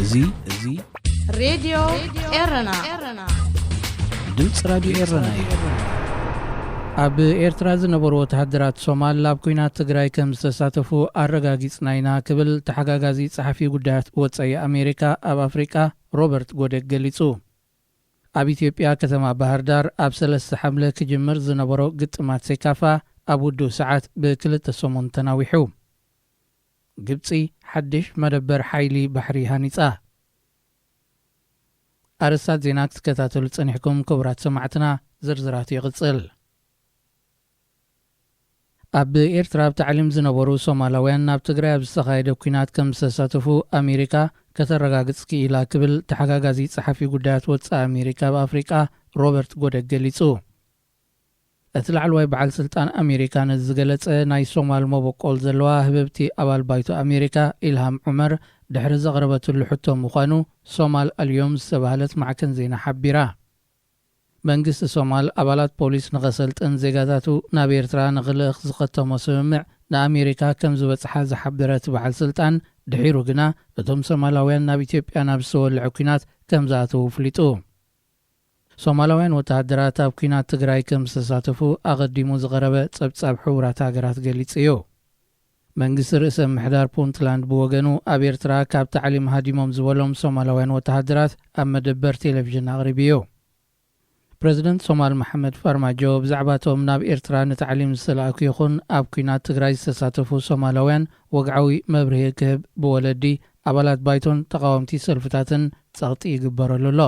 እዚ እዚ ሬድዮ ኤረና ድምፂ ራዲዮ ኤረና እዩ። ኣብ ኤርትራ ዝነበሩ ወተሃደራት ሶማል ኣብ ኲናት ትግራይ ከም ዝተሳተፉ ኣረጋጊጽና ኢና ክብል ተሓጋጋዚ ጸሓፊ ጉዳያት ወጻኢ ኣሜሪካ ኣብ ኣፍሪቃ ሮበርት ጎደግ ገሊጹ። ኣብ ኢትዮጵያ ከተማ ባህር ዳር ኣብ ሰለስተ ሓምለ ክጅምር ዝነበሮ ግጥማት ሴካፋ ኣብ ውዱእ ሰዓት ብክልተ ሰሙን ተናዊሑ። ግብጺ ሓድሽ መደበር ሓይሊ ባሕሪ ሃኒጻ። ኣርእስታት ዜና ክትከታተሉ ጸኒሕኩም ክቡራት ሰማዕትና፣ ዝርዝራቱ ይቕጽል። ኣብ ኤርትራ ኣብ ታዕሊም ዝነበሩ ሶማላውያን ናብ ትግራይ ኣብ ዝተኻየደ ኲናት ከም ዝተሳተፉ ኣሜሪካ ከተረጋግጽ ክኢላ ክብል ተሓጋጋዚ ጸሓፊ ጉዳያት ወጻኢ ኣሜሪካ ኣብ ኣፍሪቃ ሮበርት ጎደግ ገሊጹ። እቲ ላዕለዋይ በዓል ስልጣን ኣሜሪካ ነዚ ዝገለጸ ናይ ሶማል መበቆል ዘለዋ ህብብቲ ኣባል ባይቶ ኣሜሪካ ኢልሃም ዑመር ድሕሪ ዘቕረበትሉ ሕቶ ምዃኑ ሶማል ኣልዮም ዝተባህለት ማዕከን ዜና ሓቢራ። መንግስቲ ሶማል ኣባላት ፖሊስ ንኸሰልጥን ዜጋታቱ ናብ ኤርትራ ንኽልእኽ ዝኸተሞ ስምምዕ ንኣሜሪካ ከም ዝበጽሓ ዝሓበረ እቲ በዓል ስልጣን፣ ድሒሩ ግና እቶም ሶማላውያን ናብ ኢትዮጵያ ናብ ዝተወልዐ ኲናት ከም ዝኣተዉ ኣፍሊጡ። ሶማላውያን ወተሃደራት ኣብ ኲናት ትግራይ ከም ዝተሳተፉ ኣቐዲሙ ዝቐረበ ጸብጻብ ሕቡራት ሃገራት ገሊጹ እዩ። መንግስቲ ርእሰ ምሕዳር ፑንትላንድ ብወገኑ፣ ኣብ ኤርትራ ካብ ታዕሊም ሃዲሞም ዝበሎም ሶማላውያን ወተሃደራት ኣብ መደበር ቴሌቪዥን ኣቕሪቡ እዩ። ፕረዚደንት ሶማል መሓመድ ፋርማጆ ብዛዕባቶም ናብ ኤርትራ ንታዕሊም ዝተላእኩ ይኹን ኣብ ኲናት ትግራይ ዝተሳተፉ ሶማላውያን ወግዓዊ መብርሂ ክህብ ብወለዲ ኣባላት ባይቶን ተቓወምቲ ሰልፍታትን ጸቕጢ ይግበረሉ ኣሎ።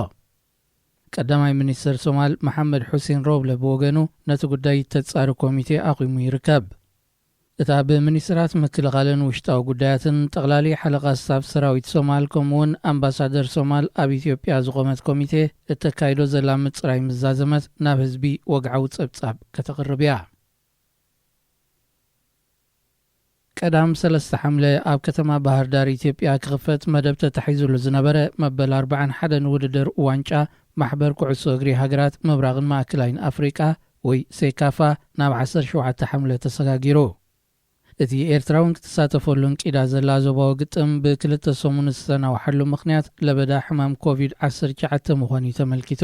ቀዳማይ ሚኒስተር ሶማል መሓመድ ሑሴን ሮብለ ብወገኑ ነቲ ጉዳይ ተጻሪ ኮሚቴ ኣቑሙ ይርከብ። እታ ብሚኒስትራት ምክልኻልን ውሽጣዊ ጉዳያትን ጠቕላሊ ሓለቓ ስታፍ ሰራዊት ሶማል ከምኡውን ኣምባሳደር ሶማል ኣብ ኢትዮጵያ ዝቖመት ኮሚቴ እተካይዶ ዘላ ምጽራይ ምስ ዛዘመት ናብ ህዝቢ ወግዓዊ ጸብጻብ ከተቕርብ እያ። ቀዳም ሰለስተ ሓምለ ኣብ ከተማ ባህር ዳር ኢትዮጵያ ክኽፈት መደብ ተታሒዙሉ ዝነበረ መበል ኣርባዓን ሓደን ውድድር ዋንጫ ማሕበር ኩዕሶ እግሪ ሃገራት ምብራቕን ማእከላይን ኣፍሪቃ ወይ ሴካፋ ናብ ዓሰርተ ሸውዓተ ሓምለ ተሰጋጊሩ። እቲ ኤርትራውን ክትሳተፈሉን ቂዳ ዘላ ዞባዊ ግጥም ብክልተ ሰሙን ዝተናውሓሉ ምኽንያት ለበዳ ሕማም ኮቪድ ዓሰርተ ትሽዓተ ምዃኑ እዩ ተመልኪቱ።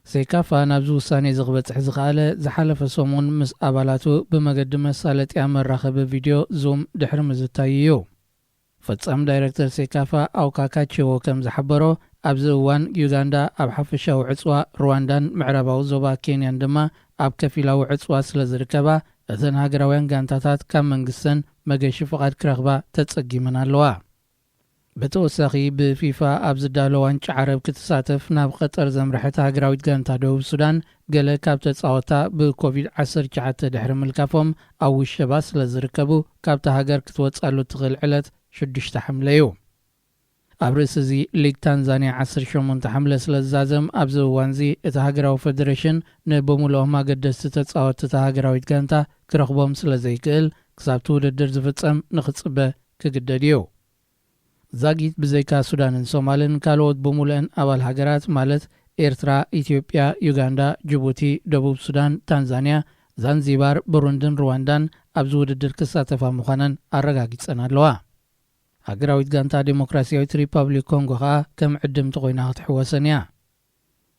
ሴካፋ ናብዚ ውሳኔ እዚ ክበጽሕ ዝኸኣለ ዝሓለፈ ሰሙን ምስ ኣባላቱ ብመገዲ መሳለጥያ መራኸቢ ቪድዮ ዙም ድሕሪ ምዝታዩ እዩ። ፈጻሚ ዳይረክተር ሴካፋ ኣውካካቺዎ ከም ዝሓበሮ፣ ኣብዚ እዋን ዩጋንዳ ኣብ ሓፈሻዊ ዕጽዋ፣ ሩዋንዳን ምዕራባዊ ዞባ ኬንያን ድማ ኣብ ከፊላዊ ዕጽዋ ስለ ዝርከባ፣ እተን ሃገራውያን ጋንታታት ካብ መንግስተን መገሺ ፍቓድ ክረኽባ ተጸጊመን ኣለዋ። ብተወሳኺ ብፊፋ ኣብ ዝዳሎ ዋንጫ ዓረብ ክትሳተፍ ናብ ቀጠር ዘምርሐት ሃገራዊት ጋንታ ደቡብ ሱዳን፣ ገለ ካብ ተጻወታ ብኮቪድ ዓሰርተ ትሽዓተ ድሕሪ ምልካፎም ኣብ ውሸባ ስለ ዝርከቡ፣ ካብታ ሃገር ክትወጻሉ እትኽእል ዕለት ሽዱሽተ ሓምለ እዩ። ኣብ ርእሲ እዚ፣ ሊግ ታንዛንያ ዓሰርተ ሸሞንተ ሓምለ ስለ ዝዛዘም፣ ኣብዚ እዋንዚ እቲ ሃገራዊ ፈደረሽን ንብምልኦም ኣገደስቲ ተጻወትቲ እታ ሃገራዊት ጋንታ ክረኽቦም ስለ ዘይክእል፣ ክሳብቲ ውድድር ዝፍጸም ንኽጽበ ክግደድ እዩ። ዛጊት ብዘይካ ሱዳንን ሶማልን፣ ካልኦት ብምሉአን ኣባል ሃገራት ማለት ኤርትራ፣ ኢትዮጵያ፣ ዩጋንዳ፣ ጅቡቲ፣ ደቡብ ሱዳን፣ ታንዛንያ፣ ዛንዚባር፣ ብሩንድን ሩዋንዳን ኣብዚ ውድድር ክሳተፋ ምዃነን ኣረጋጊጸን ኣለዋ። ሃገራዊት ጋንታ ዴሞክራሲያዊት ሪፓብሊክ ኮንጎ ከኣ ከም ዕድምቲ ኮይና ክትሕወሰን እያ።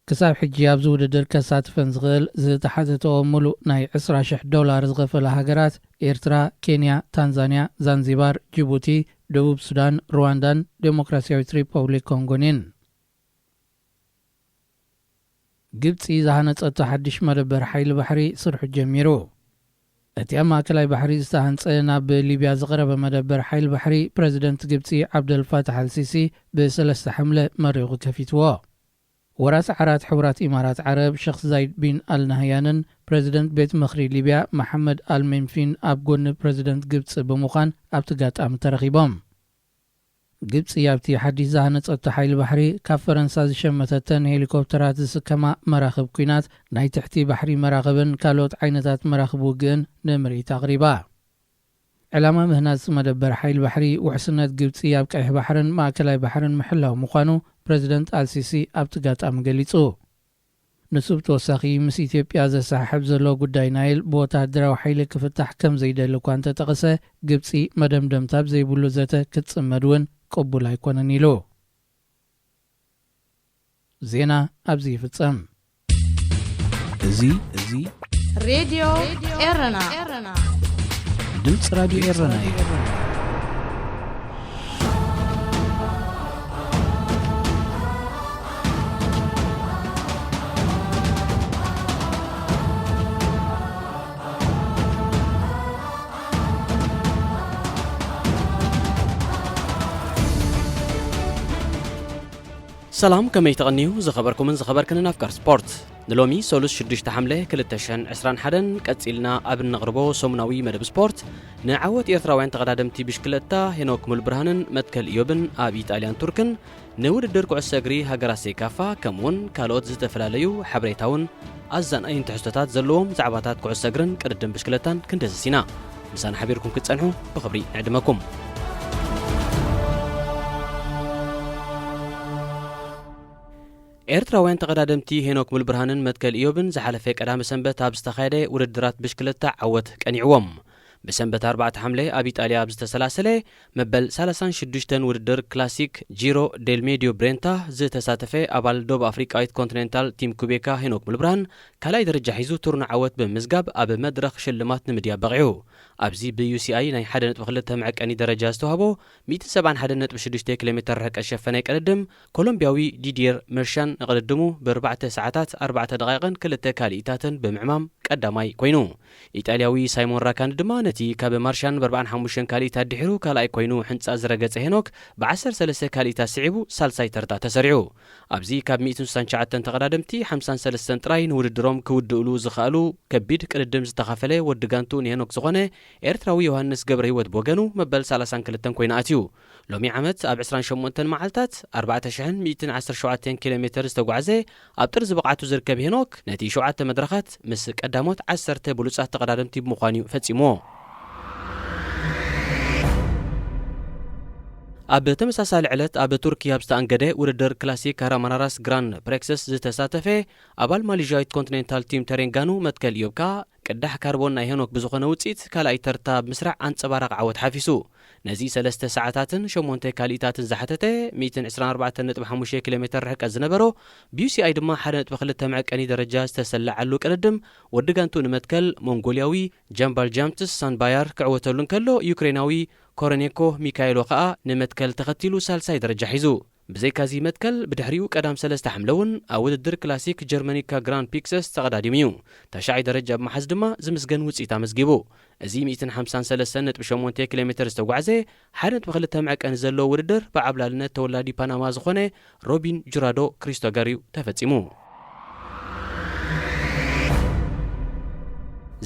ክሳብ ሕጂ ኣብዚ ውድድር ከሳትፈን ዝኽእል ዝተሓተተኦ ምሉእ ናይ ዕስራ ሽሕ ዶላር ዝኸፈላ ሃገራት ኤርትራ፣ ኬንያ፣ ታንዛንያ፣ ዛንዚባር፣ ጅቡቲ፣ ደቡብ ሱዳን፣ ሩዋንዳን ዴሞክራሲያዊት ሪፓብሊክ ኮንጎን እየን። ግብጺ ዝሃነጸቶ ሓድሽ መደበር ሓይሊ ባሕሪ ስርሑ ጀሚሩ። እቲ ኣብ ማእከላይ ባሕሪ ዝተሃንጸ ናብ ሊብያ ዝቐረበ መደበር ሓይሊ ባሕሪ፣ ፕረዚደንት ግብጺ ዓብደል ፋታሕ ኣልሲሲ ብሰለስተ ሓምለ መሪቑ ከፊትዎ። ወራሲ ዓራት ሕቡራት ኢማራት ዓረብ ሸኽ ዛይድ ቢን ኣል ናህያንን ፕረዚደንት ቤት ምኽሪ ሊብያ መሓመድ ኣል ሜንፊን ኣብ ጎኒ ፕረዚደንት ግብጺ ብምዃን ኣብቲ ጋጣሚ ተረኺቦም። ግብጺ ኣብቲ ሓድሽ ዝሃነጸቶ ሓይሊ ባሕሪ ካብ ፈረንሳ ዝሸመተተን ሄሊኮፕተራት ዝስከማ መራኽብ ኲናት፣ ናይ ትሕቲ ባሕሪ መራኽብን ካልኦት ዓይነታት መራኽብ ውግእን ንምርኢት ኣቕሪባ። ዕላማ ምህናጽ መደበር ሓይሊ ባሕሪ፣ ውሕስነት ግብጺ ኣብ ቀይሕ ባሕርን ማእከላይ ባሕርን ምሕላው ምዃኑ ፕረዚደንት ኣልሲሲ ኣብቲ ጋጣሚ ገሊጹ። ንሱ ብተወሳኺ፣ ምስ ኢትዮጵያ ዘሰሓሕብ ዘሎ ጉዳይ ናይል ብወተሃደራዊ ሓይሊ ክፍታሕ ከም ዘይደሊ እኳ እንተጠቐሰ፣ ግብጺ መደምደምታ ኣብ ዘይብሉ ዘተ ክትጽመድ እውን ቅቡል ኣይኮነን ኢሉ። ዜና ኣብዚ ይፍጸም። እዚ፣ እዚ ሬድዮ ኤረና፣ ድምፂ ራዲዮ ኤረና እዩ። ሰላም፣ ከመይ ተቐንዩ ዝኸበርኩምን ዝኸበርክንን ኣፍቃር ስፖርት? ንሎሚ ሰሉስ ሽዱሽተ ሓምለ ክልተ ሽሕን ዕስራን ሓደን ቀጺልና ኣብ እነቕርቦ ሰሙናዊ መደብ ስፖርት፣ ንዓወት ኤርትራውያን ተቐዳደምቲ ብሽክለታ ሄኖክ ሙሉብርሃንን መትከል ኢዮብን ኣብ ኢጣልያን ቱርክን ንውድድር ኩዕሶ እግሪ ሃገራት ሴካፋ፣ ከምኡውን ካልኦት ዝተፈላለዩ ሓበሬታውን ኣዛናይን ትሕዝቶታት ዘለዎም ዛዕባታት ኩዕሶ እግርን ቅድድም ብሽክለታን ክንድህስስ ኢና። ምሳና ሓቢርኩም ክትጸንሑ ብኽብሪ ንዕድመኩም። ኤርትራውያን ተቐዳደምቲ ሄኖክ ሙሉብርሃንን መትከል ኢዮብን ዝሓለፈ ቀዳመ ሰንበት ኣብ ዝተኻየደ ውድድራት ብሽክለታ ዓወት ቀኒዕዎም። ብሰንበት ኣርባዕተ ሓምለ ኣብ ኢጣልያ ኣብ ዝተሰላሰለ መበል ሰላሳን ሽዱሽተን ውድድር ክላሲክ ጂሮ ዴል ሜድዮ ብሬንታ ዝተሳተፈ ኣባል ደቡብ ኣፍሪቃዊት ኮንቲኔንታል ቲም ኩቤካ ሄኖክ ሙሉብርሃን ካልኣይ ደረጃ ሒዙ ቱርና ዓወት ብምምዝጋብ ኣብ መድረኽ ሽልማት ንምድያብ በቒዑ። ኣብዚ ብ ዩ ሲ ኣይ ናይ ሓደ ነጥቢ ክልተ መዐቀኒ ደረጃ ዝተዋህቦ ሚእትን ሰብዓን ሓደን ነጥቢ ሽዱሽተ ኪሎ ሜተር ርሕቀት ዝሸፈነ ቅድድም፣ ኮሎምቢያዊ ዲድየር መርሻን ንቅድድሙ ብኣርባዕተ ሰዓታት ኣርባዕተ ደቓይቕን ክልተ ካልኢታትን ብምዕማም ቀዳማይ ኮይኑ። ኢጣልያዊ ሳይሞን ራካንድ ድማ ነቲ ካብ ማርሻን ብኣርባዓን ሓሙሽተን ካልኢታት ድሒሩ ካልኣይ ኮይኑ ሕንጻ ዝረገጸ ሄኖክ ብዓሰርተ ሰለስተ ካልኢታት ስዒቡ ሳልሳይ ተርታ ተሰሪዑ። ኣብዚ ካብ ሚእትን ስሳን ትሽዓተን ተቐዳደምቲ ሓምሳን ሰለስተን ጥራይ ንውድድሮም ክውድእሉ ዝኸኣሉ ከቢድ ቅድድም ዝተኻፈለ ወዲ ጋንቱ ንሄኖክ ዝኾነ ኤርትራዊ ዮሃንስ ገብረህይወት ብወገኑ መበል ሰላሳን ክልተን ኮይኑ ኣትዩ። ሎሚ ዓመት ኣብ ዕስራን ሸሞንተን መዓልታት ኣርባዕተ ሽሕን ሚእትን ዓሰርተ ሸውዓተን ኪሎ ሜተር ዝተጓዕዘ ኣብ ጥርዚ ብቕዓቱ ዝርከብ ሄኖክ ነቲ ሸውዓተ መድረኻት ምስ ቀዳሞት ዓሰርተ ብሉጻት ተቐዳደምቲ ብምዃን እዩ ፈጺምዎ። ኣብ ተመሳሳሊ ዕለት ኣብ ቱርኪ ኣብ ዝተኣንገደ ውድድር ክላሲክ ካራማናራስ ግራን ፕሬክሰስ ዝተሳተፈ ኣባል ማሌዥያዊት ኮንቲኔንታል ቲም ተሬንጋኑ መትከል ኢዮብ ከኣ ቅዳሕ ካርቦን ናይ ሄኖክ ብዝኾነ ውጽኢት ካልኣይ ተርታ ብምስራዕ ኣንጸባራቕ ዓወት ሓፊሱ። ነዚ ሰለስተ ሰዓታትን ሸሞንተ ካልኢታትን ዝሓተተ ሚእትን ዕስራን ኣርባዕተን ነጥቢ ሓሙሽተ ኪሎ ሜተር ርሕቀት ዝነበሮ፣ ብ ዩ ሲ ኣይ ድማ ሓደ ነጥቢ ክልተ መዐቀኒ ደረጃ ዝተሰለዓሉ ቅድድም፣ ወዲ ጋንቱ ንመትከል ሞንጎልያዊ ጃምባል ጃምትስ ሳንባያር ክዕወተሉ እንከሎ፣ ዩክሬናዊ ኮረኔኮ ሚካኤሎ ከኣ ንመትከል ተኸቲሉ ሳልሳይ ደረጃ ሒዙ። ብዘይካዚ መትከል ብድሕሪኡ ቀዳም ሰለስተ ሓምለ እውን ኣብ ውድድር ክላሲክ ጀርመኒካ ግራንድ ፒክሰስ ተቐዳዲሙ እዩ። ታሽዓይ ደረጃ ብምሓዝ ድማ ዝምስገን ውፅኢት ኣመዝጊቡ። እዚ ሚእትን ሓምሳን ሰለስተን ነጥቢ ሸሞንተ ኪሎ ሜተር ዝተጓዕዘ ሓደ ነጥቢ ክልተ መዐቀኒ ዘለዎ ውድድር ብዓብላልነት ተወላዲ ፓናማ ዝኾነ ሮቢን ጁራዶ ክሪስቶገር እዩ ተፈጺሙ።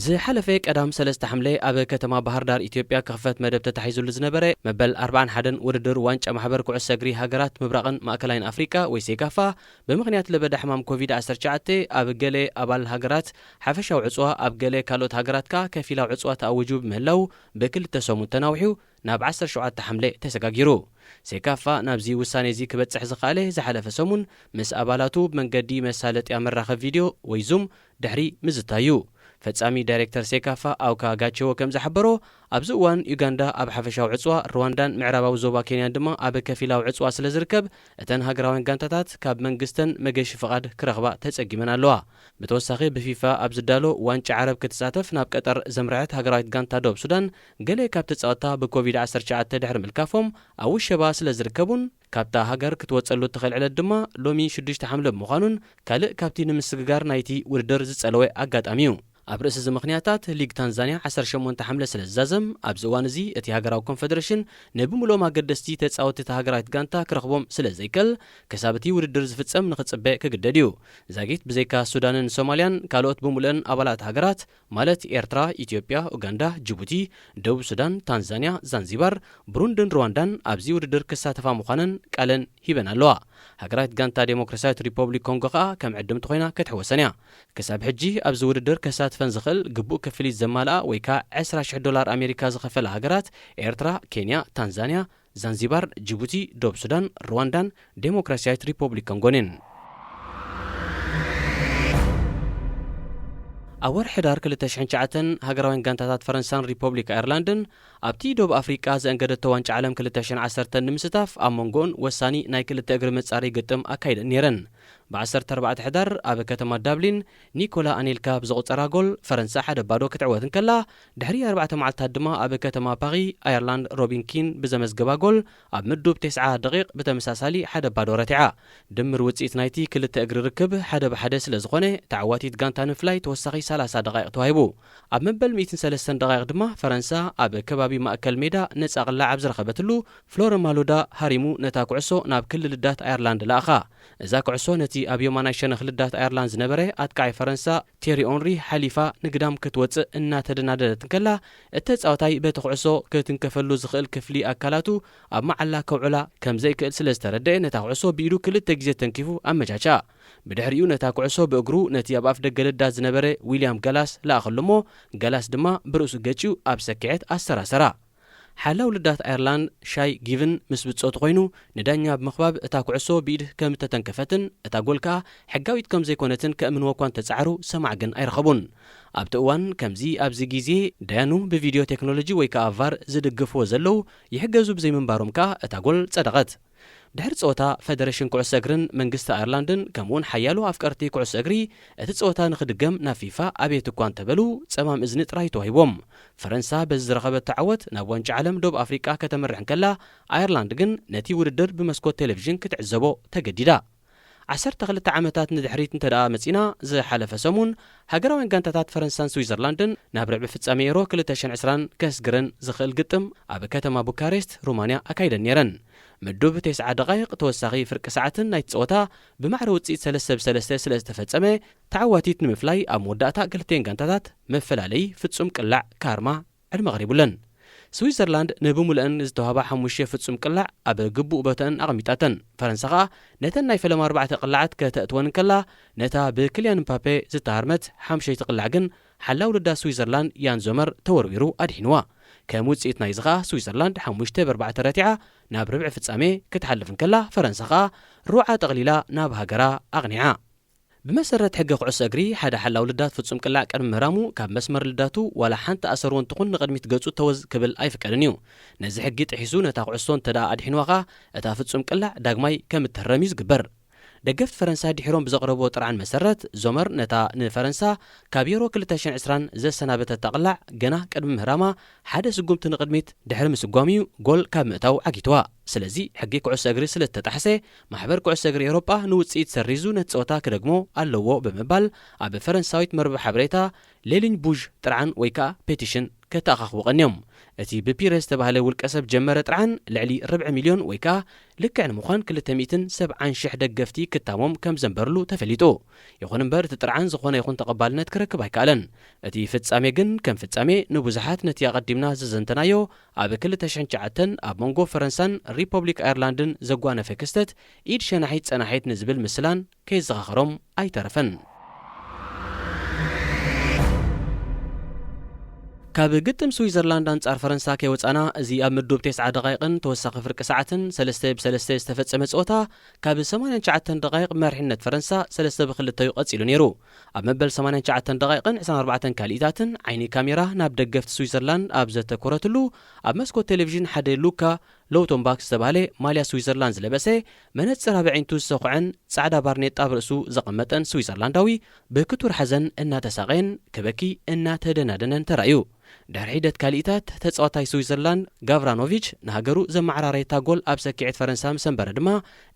ዝሓለፈ ቀዳም ሰለስተ ሓምለ ኣብ ከተማ ባህር ዳር ኢትዮጵያ ክኽፈት መደብ ተታሒዙሉ ዝነበረ መበል ኣርባዓን ሓደን ውድድር ዋንጫ ማሕበር ኩዕሶ እግሪ ሃገራት ምብራቕን ማእከላይን ኣፍሪቃ ወይ ሴካፋ ብምኽንያት ለበዳ ሕማም ኮቪድ ዓሰርተ ትሽዓተ ኣብ ገለ ኣባል ሃገራት ሓፈሻዊ ዕጽዋ፣ ኣብ ገለ ካልኦት ሃገራት ከኣ ከፊላዊ ዕጽዋ ተኣዊጁ ብምህላው ብክልተ ሰሙን ተናዊሑ ናብ ዓሰርተ ሸውዓተ ሓምለ ተሰጋጊሩ። ሴካፋ ናብዚ ውሳኔ እዚ ክበጽሕ ዝኸኣለ ዝሓለፈ ሰሙን ምስ ኣባላቱ ብመንገዲ መሳለጥያ መራኸቢ ቪድዮ ወይ ዙም ድሕሪ ምዝታዩ። ፈጻሚ ዳይሬክተር ሴካፋ ኣውካ ጋቼዎ ከም ዝሓበሮ፣ ኣብዚ እዋን ዩጋንዳ ኣብ ሓፈሻዊ ዕጽዋ፣ ሩዋንዳን ምዕራባዊ ዞባ ኬንያን ድማ ኣብ ከፊላዊ ዕጽዋ ስለ ዝርከብ፣ እተን ሃገራውያን ጋንታታት ካብ መንግስተን መገሺ ፍቓድ ክረኽባ ተጸጊመን ኣለዋ። ብተወሳኺ ብፊፋ ኣብ ዝዳሎ ዋንጫ ዓረብ ክትሳተፍ ናብ ቀጠር ዘምርሐት ሃገራዊት ጋንታ ደቡብ ሱዳን፣ ገለ ካብ ተጻወትታ ብኮቪድ ዓሰርተ ትሽዓተ ድሕሪ ምልካፎም ኣብ ውሸባ ስለ ዝርከቡን፣ ካብታ ሃገር ክትወጸሉ እትኽእል ዕለት ድማ ሎሚ ሽዱሽተ ሓምለ ብምዃኑን ካልእ ካብቲ ንምስግጋር ናይቲ ውድድር ዝጸለወ ኣጋጣሚ እዩ። ኣብ ርእሲ እዚ ምኽንያታት፣ ሊግ ታንዛንያ ዓሰርተ ሸሞንተ ሓምለ ስለ ዝዛዘም፣ ኣብዚ እዋን እዚ እቲ ሃገራዊ ኮንፈደሬሽን ንብምሉኦም ኣገደስቲ ተጻወትቲ እታ ሃገራዊት ጋንታ ክረኽቦም ስለ ዘይክእል፣ ክሳብ እቲ ውድድር ዝፍጸም ንኽጽበ ክግደድ እዩ። ዛጊት ብዘይካ ሱዳንን ሶማልያን፣ ካልኦት ብምሉአን ኣባላት ሃገራት፣ ማለት ኤርትራ፣ ኢትዮጵያ፣ ኡጋንዳ፣ ጅቡቲ፣ ደቡብ ሱዳን፣ ታንዛንያ፣ ዛንዚባር፣ ብሩንድን ሩዋንዳን ኣብዚ ውድድር ክሳተፋ ምዃነን ቃለን ሂበን ኣለዋ። ሃገራዊት ጋንታ ዴሞክራሲያዊት ሪፖብሊክ ኮንጎ ከኣ ከም ዕድምቲ ኮይና ክትሕወሰን እያ። ክሳብ ሕጂ ኣብዚ ውድድር ከሳትፈን ዝኽእል ግቡእ ክፍሊት ዘማልኣ ወይ ከኣ ዕስራ ሽሕ ዶላር ኣሜሪካ ዝኸፈላ ሃገራት ኤርትራ፣ ኬንያ፣ ታንዛንያ፣ ዛንዚባር፣ ጅቡቲ፣ ደቡብ ሱዳን፣ ሩዋንዳን ዴሞክራሲያዊት ሪፖብሊክ ኮንጎን እየን። ኣብ ወርሒ ሕዳር ክልተ ሽሕን ትሽዓተን ሃገራውያን ጋንታታት ፈረንሳን ሪፖብሊክ ኣየርላንድን ኣብቲ ደቡብ ኣፍሪቃ ዘእንገደቶ ዋንጫ ዓለም ክልተ ሽሕን ዓሰርተን ንምስታፍ ኣብ መንጎኦን ወሳኒ ናይ ክልተ እግሪ መጻረዪ ግጥም ኣካይደን ነይረን። ብ ዓሰርተ ኣርባዕተ ሕዳር ኣብ ከተማ ዳብሊን ኒኮላ ኣኔልካ ብዘቑጸራ ጎል ፈረንሳ ሓደ ባዶ ክትዕወት እንከላ፣ ድሕሪ ኣርባዕተ መዓልታት ድማ ኣብ ከተማ ፓሪ ኣየርላንድ ሮቢን ኪን ብዘመዝገባ ጎል ኣብ ምዱብ ተስዓ ደቂቕ ብተመሳሳሊ ሓደ ባዶ ረቲዓ። ድምር ውጽኢት ናይቲ ክልተ እግሪ ርክብ ሓደ ብሓደ ስለ ዝኾነ፣ ተዓዋቲት ጋንታ ንምፍላይ ተወሳኺ ሰላሳ ደቓይቕ ተዋሂቡ። ኣብ መበል ሚእትን ሰለስተን ደቓይቕ ድማ ፈረንሳ ኣብ ከባቢ ማእከል ሜዳ ነጻ ቅላዕ ኣብ ዝረኸበትሉ፣ ፍሎረ ማሉዳ ሃሪሙ ነታ ኩዕሶ ናብ ክሊ ልዳት ኣየርላንድ ለኣኻ። እዛ ኩዕሶ ነቲ ኣብ የማናይ ሸነኽ ልዳት ኣየርላንድ ዝነበረ ኣጥቃዓይ ፈረንሳ ቴሪ ኦንሪ ሓሊፋ ንግዳም ክትወጽእ እናተደናደደት እንከላ፣ እቲ ተጻዋታይ በቲ ኩዕሶ ክትንከፈሉ ዝኽእል ክፍሊ ኣካላቱ ኣብ መዓላ ከውዕላ ከም ዘይክእል ስለ ዝተረድአ፣ ነታ ኩዕሶ ብኢዱ ክልተ ግዜ ተንኪፉ ኣመቻችኣ። ብድሕሪኡ ነታ ኩዕሶ ብእግሩ ነቲ ኣብ ኣፍ ደገ ልዳት ዝነበረ ዊልያም ገላስ ለኣኸሉ እሞ፣ ገላስ ድማ ብርእሱ ገጭዩ ኣብ ሰኪዐት ኣሰራሰራ። ሓላው ልዳት ኣየርላንድ ሻይ ጊቭን ምስ ብጾቱ ኮይኑ ንዳኛ ብምኽባብ እታ ኩዕሶ ብኢድ ከም እተተንከፈትን እታ ጎል ከኣ ሕጋዊት ከም ዘይኮነትን ከእምንዎ እኳ እንተጸዓሩ ሰማዕ ግን ኣይረኸቡን። ኣብቲ እዋን ከምዚ ኣብዚ ግዜ ዳያኑ ብቪድዮ ቴክኖሎጂ ወይ ከኣ ቫር ዝድግፍዎ ዘለዉ ይሕገዙ ብዘይምንባሮም ከኣ እታ ጎል ጸደቐት። ድሕሪ ጸወታ፣ ፈደረሽን ኩዕሶ እግርን መንግስቲ ኣየርላንድን ከምኡውን ሓያሎ ኣፍቀርቲ ኩዕሶ እግሪ እቲ ጸወታ ንኽድገም ናብ ፊፋ ኣብየት እኳ እንተበሉ፣ ጸማም እዝኒ ጥራይ ተዋሂቦም። ፈረንሳ በዚ ዝረኸበቶ ዓወት ናብ ዋንጫ ዓለም ደቡብ ኣፍሪቃ ከተምርሕ እንከላ፣ ኣየርላንድ ግን ነቲ ውድድር ብመስኮት ቴሌቪዥን ክትዕዘቦ ተገዲዳ። ዓሰርተ ክልተ ዓመታት ንድሕሪት እንተ ደኣ መጺና፣ ዝሓለፈ ሰሙን ሃገራውያን ጋንታታት ፈረንሳን ስዊዘርላንድን ናብ ርብዒ ፍጻሜ ኤሮ ክልተ ሽሕን ዕስራን ከስግረን ዝኽእል ግጥም ኣብ ከተማ ቡካሬስት ሩማንያ ኣካይደን ነይረን። ምዱብ ተስዓ ደቓይቕ ተወሳኺ ፍርቂ ሰዓትን ናይቲ ጸወታ ብማዕረ ውጽኢት ሰለስተ ብ ሰለስተ ስለ ዝተፈጸመ፣ ተዓዋቲት ንምፍላይ ኣብ መወዳእታ ክልቲኤን ጋንታታት መፈላለዪ ፍጹም ቅላዕ ካርማ ዕድመ ቀሪቡለን። ስዊዘርላንድ ንብምሉአን ዝተዋህባ ሓሙሽተ ፍጹም ቅላዕ ኣብ ግቡእ ቦተአን ኣቐሚጣተን። ፈረንሳ ኸኣ ነተን ናይ ፈለማ ኣርባዕተ ቅላዓት ከተእትወን እንከላ፣ ነታ ብክልያን ምባፔ ዝተሃርመት ሓምሸይቲ ቅላዕ ግን ሓላው ልዳት ስዊዘርላንድ ያን ዞመር ተወርዊሩ ኣድሒንዋ። ከም ውጽኢት ናይዚ ኸኣ ስዊዘርላንድ ሓሙሽተ ብ ኣርባዕተ ረቲዓ ናብ ርብዒ ፍጻሜ ክትሓልፍ እንከላ፣ ፈረንሳ ኸኣ ሩዓ ጠቕሊላ ናብ ሃገራ ኣቕኒዓ። ብመሰረት ሕጊ ኩዕሶ እግሪ፣ ሓደ ሓላው ልዳት ፍጹም ቅላዕ ቅድሚ ምህራሙ ካብ መስመር ልዳቱ ዋላ ሓንቲ ኣሰር እውን ትኹን ንቕድሚት ገጹ ተወዝ ክብል ኣይፍቀድን እዩ። ነዚ ሕጊ ጥሒሱ ነታ ኩዕሶ እንተ ደኣ ኣድሒንዋ ኸኣ፣ እታ ፍጹም ቅላዕ ዳግማይ ከም እትህረም እዩ ዝግበር። ደገፍቲ ፈረንሳ ድሒሮም ብዘቕረብዎ ጥርዓን መሰረት፣ ዞመር ነታ ንፈረንሳ ካብ ዩሮ ክልተ ሽሕን ዕስራን ዘሰናበተታ ቅላዕ ገና ቅድሚ ምህራማ ሓደ ስጉምቲ ንቕድሚት ድሕሪ ምስጓም እዩ ጎል ካብ ምእታው ዓጊትዋ። ስለዚ ሕጊ ኩዕሶ እግሪ ስለ ዝተጣሕሰ፣ ማሕበር ኩዕሶ እግሪ ኤውሮጳ ንውጽኢት ሰሪዙ ነቲ ጸወታ ክደግሞ ኣለዎ ብምባል ኣብ ፈረንሳዊት መርበብ ሓበሬታ ሌሊኝ ቡዥ ጥርዓን ወይ ከኣ ፔቲሽን ከተኣኻኽቡ ቀንዮም። እቲ ብፒረስ ዝተባህለ ውልቀ ሰብ ጀመረ ጥርዓን ልዕሊ ርብዒ ሚልዮን ወይ ከኣ ልክዕ ንምዃን ክልተ ሚእትን ሰብዓን ሽሕ ደገፍቲ ክታሞም ከም ዘንበርሉ ተፈሊጡ። ይኹን እምበር እቲ ጥርዓን ዝኾነ ይኹን ተቐባልነት ክረክብ ኣይከኣለን። እቲ ፍጻሜ ግን ከም ፍጻሜ ንብዙሓት ነቲ ኣቐዲምና ዝዘንተናዮ ኣብ ክልተ ሽሕን ትሽዓተን ኣብ መንጎ ፈረንሳን ሪፐብሊክ ኣየርላንድን ዘጓነፈ ክስተት ኢድ ሸናሒት ጸናሒት ንዝብል ምስላን ከየዘኻኸሮም ኣይተረፈን። ካብ ግጥም ስዊዘርላንድ ኣንጻር ፈረንሳ ከይወጻና፣ እዚ ኣብ ምዱብ ተስዓ ደቓይቕን ተወሳኺ ፍርቂ ሰዓትን ሰለስተ ብ ሰለስተ ዝተፈጸመ ጸወታ፣ ካብ ሰማንያን ትሽዓተን ደቓይቕ መሪሕነት ፈረንሳ ሰለስተ ብ ክልተ እዩ ቀጺሉ ነይሩ። ኣብ መበል ሰማንያን ትሽዓተን ደቓይቕን ዕስራን ኣርባዕተን ካልኢታትን ዓይኒ ካሜራ ናብ ደገፍቲ ስዊዘርላንድ ኣብ ዘተኮረትሉ፣ ኣብ መስኮት ቴሌቪዥን ሓደ ሉካ ሎውቶንባክ ዝተባህለ ማልያ ስዊዘርላንድ ዝለበሰ፣ መነጽር ኣብ ኣዒንቱ ዝሰኹዐን ጻዕዳ ባርኔጣ ኣብ ርእሱ ዘቐመጠን ስዊዘርላንዳዊ፣ ብክቱር ሓዘን እናተሳቐየን ክበኪ እናተደናደነን ተራእዩ። ድሕሪ ሒደት ካልኢታት፣ ተጻዋታይ ስዊዘርላንድ ጋቭራኖቪች ንሃገሩ ዘመዓራረየታ ጎል ኣብ ሰኪዐት ፈረንሳ ምስ ኣንበረ ድማ፣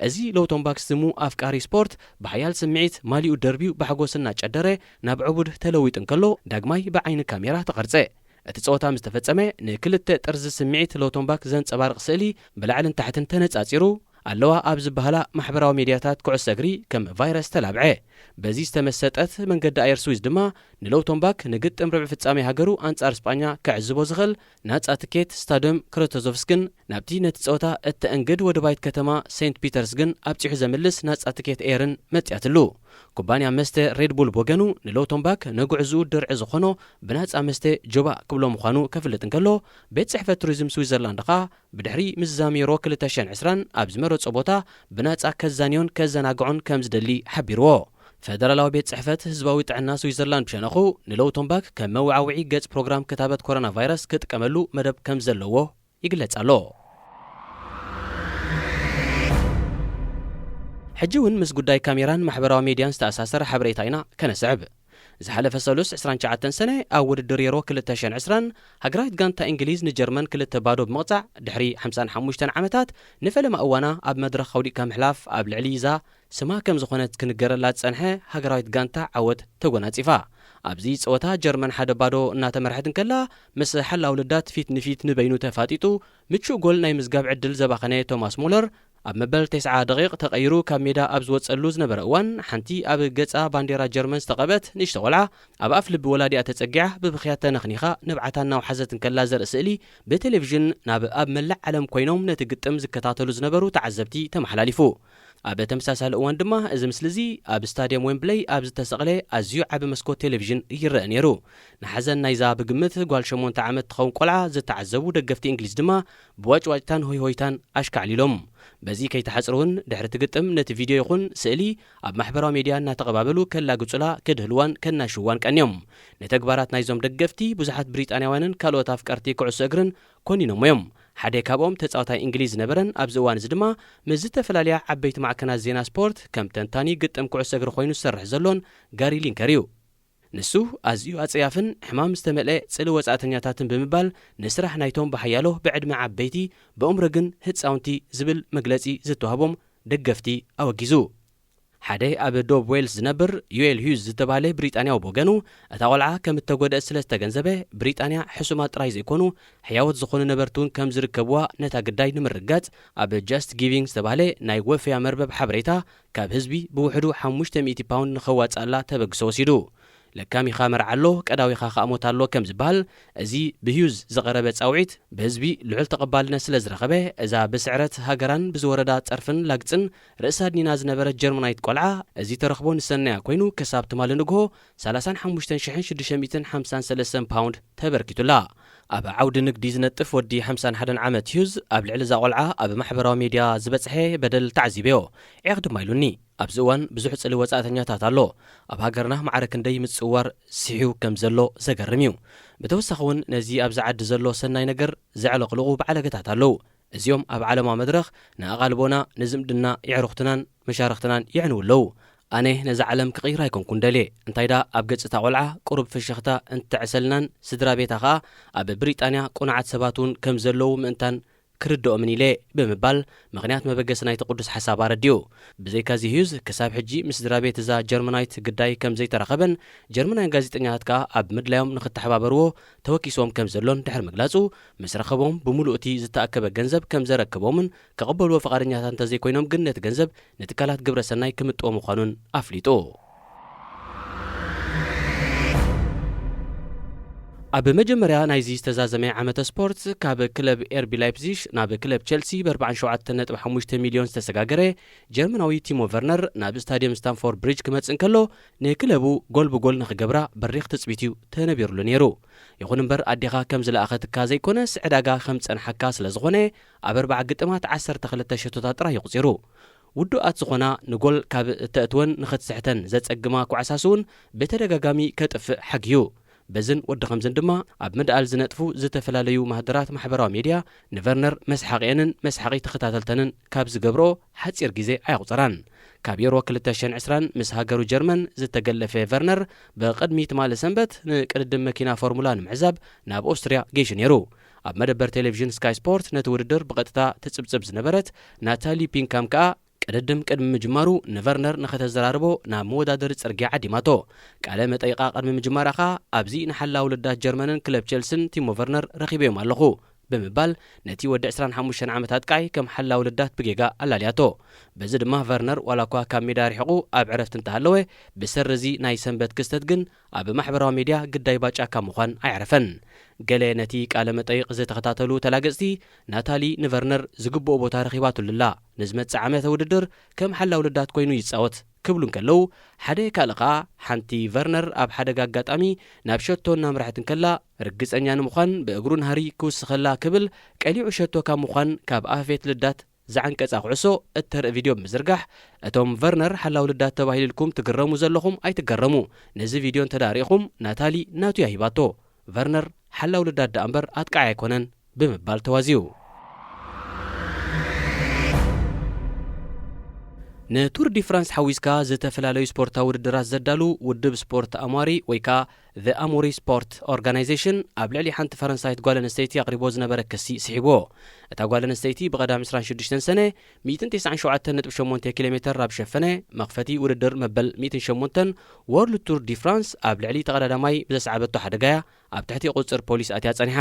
እዚ ሎውቶንባክ ስሙ ኣፍቃሪ ስፖርት ብሓያል ስምዒት ማሊኡ ደርብዩ ብሓጎስ እናጨደረ ናብ ዕቡድ ተለዊጡ እንከሎ፣ ዳግማይ ብዓይኒ ካሜራ ተቐርጸ። እቲ ጸወታ ምስ ተፈጸመ፣ ንክልተ ጥርዚ ስምዒት ሎውቶንባክ ዘንጸባርቕ ስእሊ ብላዕልን ታሕትን ተነጻጺሩ፣ ኣለዋ ኣብ ዝበሃላ ማሕበራዊ ሜድያታት ኩዕሶ እግሪ ከም ቫይረስ ተላብዐ። በዚ ዝተመሰጠት መንገዲ ኣየር ስዊዝ ድማ ንሎውቶንባክ ንግጥም ርብዒ ፍጻሜ ሃገሩ ኣንጻር ስጳኛ ከዕዝቦ ዝኽእል ናጻ ትኬት ስታድዮም ክሮቶዞቭስክን ናብቲ ነቲ ጸወታ እተእንግድ ወደባይት ከተማ ሴንት ፒተርስግን ኣብጺሑ ዘምልስ ናጻ ትኬት ኤርን መጺኣትሉ። ኩባንያ መስተ ሬድ ቡል ብወገኑ ንሎውቶንባክ ንጉዕዝኡ ድርዒ ዝኾኖ ብናጻ መስተ ጆባእ ክብሎ ምዃኑ ከፍልጥ እንከሎ፣ ቤት ጽሕፈት ቱሪዝም ስዊዘርላንድ ኸኣ ብድሕሪ ምዝዛም ዩሮ ክልተ ሽሕን ዕስራን ኣብ ዝመረጾ ቦታ ብናጻ ከዛንዮን ከዘናግዖን ከም ዝደሊ ሓቢርዎ። ፈደራላዊ ቤት ጽሕፈት ህዝባዊ ጥዕና ስዊዘርላንድ ብሸነኹ ንሎውቶንባክ ከም መወዓውዒ ገጽ ፕሮግራም ክታበት ኮሮና ቫይረስ ክጥቀመሉ መደብ ከም ዘለዎ ይግለጽ ኣሎ። ሕጂ እውን ምስ ጉዳይ ካሜራን ማሕበራዊ ሜድያን ዝተኣሳሰረ ሓበሬታ ኢና ከነስዕብ። ዝሓለፈ ሰሉስ ዕስራን ትሽዓተን ሰነ ኣብ ውድድር ዩሮ ክልተ ሽሕን ዕስራን ሃገራዊት ጋንታ እንግሊዝ ንጀርመን ክልተ ባዶ ብምቕጻዕ ድሕሪ ሓምሳን ሓሙሽተን ዓመታት ንፈለማ እዋና ኣብ መድረኽ ኣውዲቕካ ምሕላፍ ኣብ ልዕሊ እዛ ስማ ከም ዝኾነት ክንገረላ ዝጸንሐ ሃገራዊት ጋንታ ዓወት ተጎናጺፋ። ኣብዚ ጸወታ ጀርመን ሓደ ባዶ እናተመርሐት እንከላ ምስ ሓላው ልዳት ፊት ንፊት ንበይኑ ተፋጢጡ ምቹእ ጎል ናይ ምዝጋብ ዕድል ዘባኸነ ቶማስ ሙለር ኣብ መበል ተስዓ ደቂቕ ተቐይሩ ካብ ሜዳ ኣብ ዝወጸሉ ዝነበረ እዋን ሓንቲ ኣብ ገጻ ባንዴራ ጀርመን ዝተቐብአት ንእሽቶ ቆልዓ ኣብ ኣፍ ልቢ ወላዲኣ ተጸጊዓ ብብኽያት ተነኽኒኻ ንብዓታ እናውሓዘት እንከላ ዘርኢ ስእሊ ብቴሌቪዥን ናብ ኣብ መላእ ዓለም ኮይኖም ነቲ ግጥም ዝከታተሉ ዝነበሩ ተዓዘብቲ ተመሓላሊፉ። ኣብ ተመሳሳሊ እዋን ድማ እዚ ምስሊ እዚ ኣብ ስታድየም ዌምብለይ ኣብ ዝተሰቕለ ኣዝዩ ዓቢ መስኮት ቴሌቪዥን ይረአ ነይሩ። ንሓዘን ናይዛ ብግምት ጓል ሸሞንተ ዓመት ትኸውን ቆልዓ ዝተዓዘቡ ደገፍቲ እንግሊዝ ድማ ብዋጭዋጭታን ሆይሆይታን ኣሽካዕሊሎም። በዚ ከይተሓጽሩ እውን ድሕሪ እቲ ግጥም ነቲ ቪድዮ ይኹን ስእሊ ኣብ ማሕበራዊ ሜድያ እናተቐባበሉ ከላግጹላ፣ ከድህልዋን ከናሽዋን ቀንዮም። ንተግባራት ናይዞም ደገፍቲ ብዙሓት ብሪጣንያውያንን ካልኦት ኣፍቀርቲ ኩዕሶ እግርን ኮኒኖሞ እዮም። ሓደ ካብኦም ተጻዋታይ እንግሊዝ ዝነበረን ኣብዚ እዋን እዚ ድማ ምስ ዝተፈላለያ ዓበይቲ ማዕከናት ዜና ስፖርት ከም ተንታኒ ግጥም ኩዕሶ እግሪ ኮይኑ ዝሰርሕ ዘሎን ጋሪ ሊንከር እዩ። ንሱ ኣዝዩ ኣጸያፍን ሕማም ዝተመልአ ጽልኢ ወጻእተኛታትን ብምባል ንስራሕ ናይቶም ብሓያሎ ብዕድመ ዓበይቲ ብእምሮ ግን ህጻውንቲ ዝብል መግለጺ ዝተዋህቦም ደገፍቲ ኣወጊዙ። ሓደ ኣብ ዶብ ዌልስ ዝነብር ዩኤል ሂዩዝ ዝተባህለ ብሪጣንያዊ ብወገኑ እታ ቆልዓ ከም እተጎድአት ስለ ዝተገንዘበ ብሪጣንያ ሕሱማት ጥራይ ዘይኮኑ ሕያወት ዝኾኑ ነበርቲ እውን ከም ዝርከብዋ ነታ ግዳይ ንምርግጋጽ ኣብ ጃስት ጊቪንግ ዝተባህለ ናይ ወፍያ መርበብ ሓበሬታ ካብ ህዝቢ ብውሕዱ ሓሙሽተ ሚእቲ ፓውንድ ንኸዋጽኣላ ተበግሶ ወሲዱ። ለካሚኻ መርዓ ኣሎ፣ ቀዳዊኻ ኸኣ ሞት ኣሎ ከም ዝበሃል፣ እዚ ብሂዩዝ ዝቐረበ ጻውዒት ብህዝቢ ልዑል ተቐባልነት ስለ ዝረኸበ፣ እዛ ብስዕረት ሃገራን ብዝወረዳ ጸርፍን ላግጽን ርእሳ ኣድኒና ዝነበረት ጀርመናዊት ቆልዓ፣ እዚ ተረኽቦ ንሰናያ ኮይኑ ክሳብ ትማሊ ንግሆ ሰላሳን ሓሙሽተን ሽሕን ሽዱሽተ ሚእትን ሓምሳን ሰለስተን ፓውንድ ተበርኪቱላ። ኣብ ዓውዲ ንግዲ ዝነጥፍ ወዲ ሓምሳን ሓደን ዓመት ሂዩዝ ኣብ ልዕሊ እዛ ቆልዓ ኣብ ማሕበራዊ ሜድያ ዝበጽሐ በደል ተዓዚበዮ። ዒቕ ድማ ኢሉኒ። ኣብዚ እዋን ብዙሕ ጽልኢ ወጻእተኛታት ኣሎ። ኣብ ሃገርና ማዕረ ክንደይ ምጽውዋር ስሒቡ ከም ዘሎ ዘገርም እዩ። ብተወሳኺ እውን ነዚ ኣብዚ ዓዲ ዘሎ ሰናይ ነገር ዘዕለቕልቑ ባዕለገታት ኣለዉ። እዚኦም ኣብ ዓለማዊ መድረኽ ንኣቓልቦና፣ ንዝምድና የዕሩኽትናን መሻርኽትናን የዕንዉ ኣለዉ። ኣነ ነዛ ዓለም ክቕይራ ኣይኮንኩን ደልየ። እንታይ ደኣ ኣብ ገጽ እታ ቆልዓ ቁሩብ ፍሽኽታ እንተዕሰልናን ስድራ ቤታ ኸኣ ኣብ ብሪጣንያ ቅኑዓት ሰባት እውን ከም ዘለዉ ምእንታን ክርድኦምን ኢለ ብምባል ምኽንያት መበገሲ ናይቲ ቅዱስ ሓሳብ ኣረዲኡ። ብዘይካዚ ሂዩዝ ክሳብ ሕጂ ምስ ስድራ ቤት እዛ ጀርመናዊት ግዳይ ከም ዘይተራኸበን ጀርመናውያን ጋዜጠኛታት ከኣ ኣብ ምድላዮም ንኽተሓባበርዎ ተወኪስዎም ከም ዘሎን ድሕሪ ምግላጹ ምስ ረኸቦም ብምሉእ እቲ ዝተኣከበ ገንዘብ ከም ዘረክቦምን ክቕበልዎ ፍቓደኛታት እንተዘይኮይኖም ግን ነቲ ገንዘብ ንትካላት ግብረ ሰናይ ክምጥዎ ምዃኑን ኣፍሊጡ። ኣብ መጀመርያ ናይዚ ዝተዛዘመ ዓመተ ስፖርት ካብ ክለብ ኤርቢ ላይፕዚሽ ናብ ክለብ ቸልሲ ብ ኣርባዓን ሸውዓተን ነጥቢ ሓሙሽተ ሚልዮን ዝተሰጋገረ ጀርመናዊ ቲሞ ቨርነር ናብ ስታድየም ስታንፎርድ ብሪጅ ክመጽእ እንከሎ ንክለቡ ጎል ብጎል ንኽገብራ በሪኽ ትጽቢት እዩ ተነቢሩሉ ነይሩ። ይኹን እምበር ኣዴኻ ከም ዝለኣኸትካ ዘይኮነስ ዕዳጋ ከም ዝጸንሓካ ስለ ዝኾነ ኣብ ኣርባዓ ግጥማት ዓሰርተ ክልተ ሸቶታት ጥራይ ኣቑጺሩ። ውዱኣት ዝኾና ንጎል ካብ እተእትወን ንኽትስሕተን ዘጸግማ ኳዕሳስ እውን ብተደጋጋሚ ከጥፍእ ሓግዩ። በዝን ወዲ ኸምዝን ድማ ኣብ ምድኣል ዝነጥፉ ዝተፈላለዩ ማህደራት ማሕበራዊ ሜድያ ንቨርነር መስሓቂአንን መስሓቂ ተኸታተልተንን ካብ ዝገብርኦ ሓጺር ግዜ ኣየቑጸራን። ካብ ዩሮ ክልተ ሽሕን ዕስራን ምስ ሃገሩ ጀርመን ዝተገለፈ ቨርነር ብቕድሚ ትማሊ ሰንበት ንቅድድም መኪና ፎርሙላ ንምዕዛብ ናብ ኦስትርያ ገይሹ ነይሩ። ኣብ መደበር ቴሌቪዥን ስካይ ስፖርት ነቲ ውድድር ብቐጥታ ትጽብጽብ ዝነበረት ናታሊ ፒንካም ከኣ ቅድድም ቅድሚ ምጅማሩ ንቨርነር ንኸተዘራርቦ ናብ መወዳደሪ ጽርግያ ዓዲማቶ። ቃለ መጠይቓ ቅድሚ ምጅማራ ከኣ ኣብዚ ንሓላው ልዳት ጀርመንን ክለብ ቸልስን ቲሞ ቨርነር ረኺበዮም ኣለኹ ብምባል ነቲ ወዲ ዕስራን ሓሙሽተን ዓመት ኣጥቃዒ ከም ሓላው ልዳት ብጌጋ ኣላልያቶ። በዚ ድማ ቨርነር ዋላ እኳ ካብ ሜዳ ርሒቑ ኣብ ዕረፍቲ እንተሃለወ ብሰሪ እዚ ናይ ሰንበት ክስተት ግን ኣብ ማሕበራዊ ሜድያ ግዳይ ባጫ ካብ ምዃን ኣየዕረፈን። ገለ ነቲ ቃለ መጠይቕ ዝተኸታተሉ ተላገጽቲ ናታሊ ንቨርነር ዝግብኦ ቦታ ረኺባትሉላ። ንዝመጽእ ዓመተ ውድድር ከም ሓላው ልዳት ኮይኑ ይጻወት ክብሉ እንከለዉ ሓደ ካልእ ከኣ ሓንቲ ቨርነር ኣብ ሓደጋ ኣጋጣሚ ናብ ሸቶ እናምርሐት እንከላ ርግጸኛ ንምዃን ብእግሩ ናህሪ ክውስኸላ ክብል ቀሊዑ ሸቶ ካብ ምዃን ካብ ኣፈፌት ልዳት ዝዓንቀጻ ኩዕሶ እተርኢ ቪድዮ ብምዝርጋሕ እቶም ቨርነር ሓላው ልዳት ተባሂሉ ኢልኩም ትግረሙ ዘለኹም ኣይትገረሙ። ነዚ ቪድዮ እንተ ደኣ ርኢኹም ናታሊ ናቱ እያ ሂባቶ። ቨርነር ሓላው ልዳት ደኣ እምበር ኣጥቃዒ ኣይኮነን ብምባል ተዋዝዩ። ንቱር ዲ ፍራንስ ሓዊስካ ዝተፈላለዩ ስፖርታዊ ውድድራት ዘዳሉ ውድብ ስፖርት ኣማሪ ወይ ከኣ The Amaury Sport Organisation ኣብ ልዕሊ ሓንቲ ፈረንሳይት ጓል ኣንስተይቲ ኣቕሪቦ ዝነበረ ክሲ ስሒብዎ። እታ ጓል ኣንስተይቲ ብቐዳም ዕስራን ሽዱሽተን ሰነ ሚእትን ተስዓን ሸውዓተን ነጥቢ ሸሞንተ ኪሎ ሜተር ኣብ ሸፈነ መኽፈቲ ውድድር መበል ሚእትን ሸሞንተን ወርልድ ቱር ዲ ፍራንስ ኣብ ልዕሊ ተቐዳዳማይ ብዘስዓበቶ ሓደጋያ ኣብ ትሕቲ ቁጽጽር ፖሊስ ኣትያ ጸኒሓ።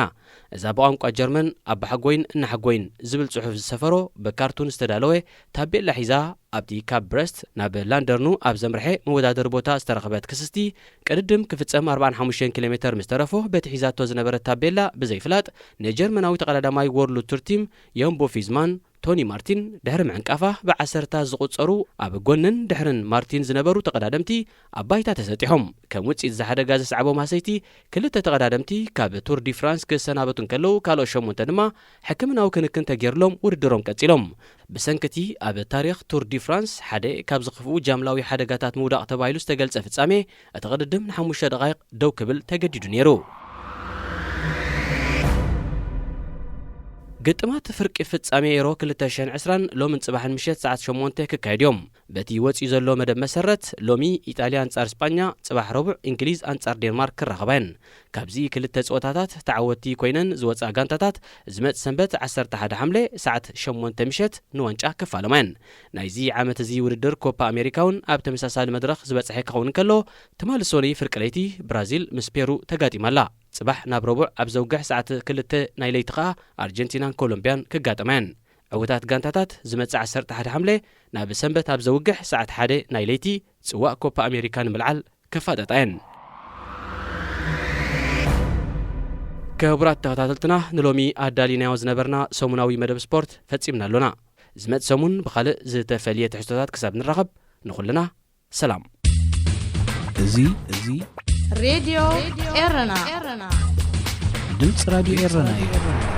እዛ ብቋንቋ ጀርመን ኣባሓጎይን እናሓጎይን ዝብል ጽሑፍ ዝሰፈሮ ብካርቱን ዝተዳለወ ታቤላ ሒዛ ኣብቲ ካብ ብረስት ናብ ላንደርኑ ኣብ ዘምርሐ መወዳደሪ ቦታ ዝተረኸበት ክስቲ ቅድድም ክፍጸም ኣርባዓን ሓሙሽተን ኪሎ ሜተር ምስ ተረፎ በቲ ሒዛቶ ዝነበረት ታቤላ ብዘይፍላጥ ንጀርመናዊ ተቐዳዳማይ ወርልድ ቱር ቲም ዮምቦ ፊዝማን ቶኒ ማርቲን ድሕሪ ምዕንቃፋ ብዓሰርታ ዝቑጸሩ ኣብ ጎንን ድሕርን ማርቲን ዝነበሩ ተቐዳደምቲ ኣብ ባይታ ተሰጢሖም። ከም ውጽኢት እዚ ሓደጋ ዘስዓቦም ሃሰይቲ ክልተ ተቐዳደምቲ ካብ ቱር ዲ ፍራንስ ክሰናበቱ እንከለዉ ካልኦት ሸሞንተ ድማ ሕክምናዊ ክንክን ተገይርሎም ውድድሮም ቀጺሎም። ብሰንኪ እቲ ኣብ ታሪኽ ቱር ዲ ፍራንስ ሓደ ካብ ዝኽፍኡ ጃምላዊ ሓደጋታት ምውዳቕ ተባሂሉ ዝተገልጸ ፍጻሜ እቲ ቅድድም ንሓሙሽተ ደቓይቕ ደው ክብል ተገዲዱ ነይሩ። ግጥማት ፍርቂ ፍጻሜ ኤሮ ክልተ ሽሕን ዕስራን ሎምን ጽባሕን ምሸት ሰዓት ሸሞንተ ክካየድ እዮም። በቲ ወጺኡ ዘሎ መደብ መሰረት ሎሚ ኢጣልያ ኣንጻር ስጳኛ፣ ጽባሕ ረቡዕ እንግሊዝ ኣንጻር ዴንማርክ ክራኸባ እየን። ካብዚ ክልተ ጸወታታት ተዓወትቲ ኮይነን ዝወጻ ጋንታታት ዝመጽእ ሰንበት ዓሰርተ ሓደ ሓምለ ሰዓት ሸሞንተ ምሸት ንዋንጫ ክፋለማ እየን። ናይዚ ዓመት እዚ ውድድር ኮፓ ኣሜሪካ እውን ኣብ ተመሳሳሊ መድረኽ ዝበጽሐ ክኸውን እንከሎ፣ ትማሊ ሶኒ ፍርቂ ለይቲ ብራዚል ምስ ፔሩ ተጋጢማ ኣላ። ጽባሕ ናብ ረቡዕ ኣብ ዘውግሕ ሰዓት ክልተ ናይ ለይቲ ከኣ ኣርጀንቲናን ኮሎምቢያን ክጋጠማ እየን። ዕዉታት ጋንታታት ዝመጽእ ዓሰርተ ሓደ ሓምለ ናብ ሰንበት ኣብ ዘውግሕ ሰዓት ሓደ ናይ ለይቲ ጽዋእ ኮፓ ኣሜሪካ ንምልዓል ክፋጠጣ እየን። ክቡራት ተኸታተልትና፣ ንሎሚ ኣዳሊናዮ ዝነበርና ሰሙናዊ መደብ ስፖርት ፈጺምና ኣሎና። ዝመጽእ ሰሙን ብኻልእ ዝተፈልየ ትሕዝቶታት ክሳብ ንራኸብ፣ ንኹልና ሰላም። እዚ እዚ ሬድዮ ኤረና ድምፂ ራዲዮ ኤረና እዩ።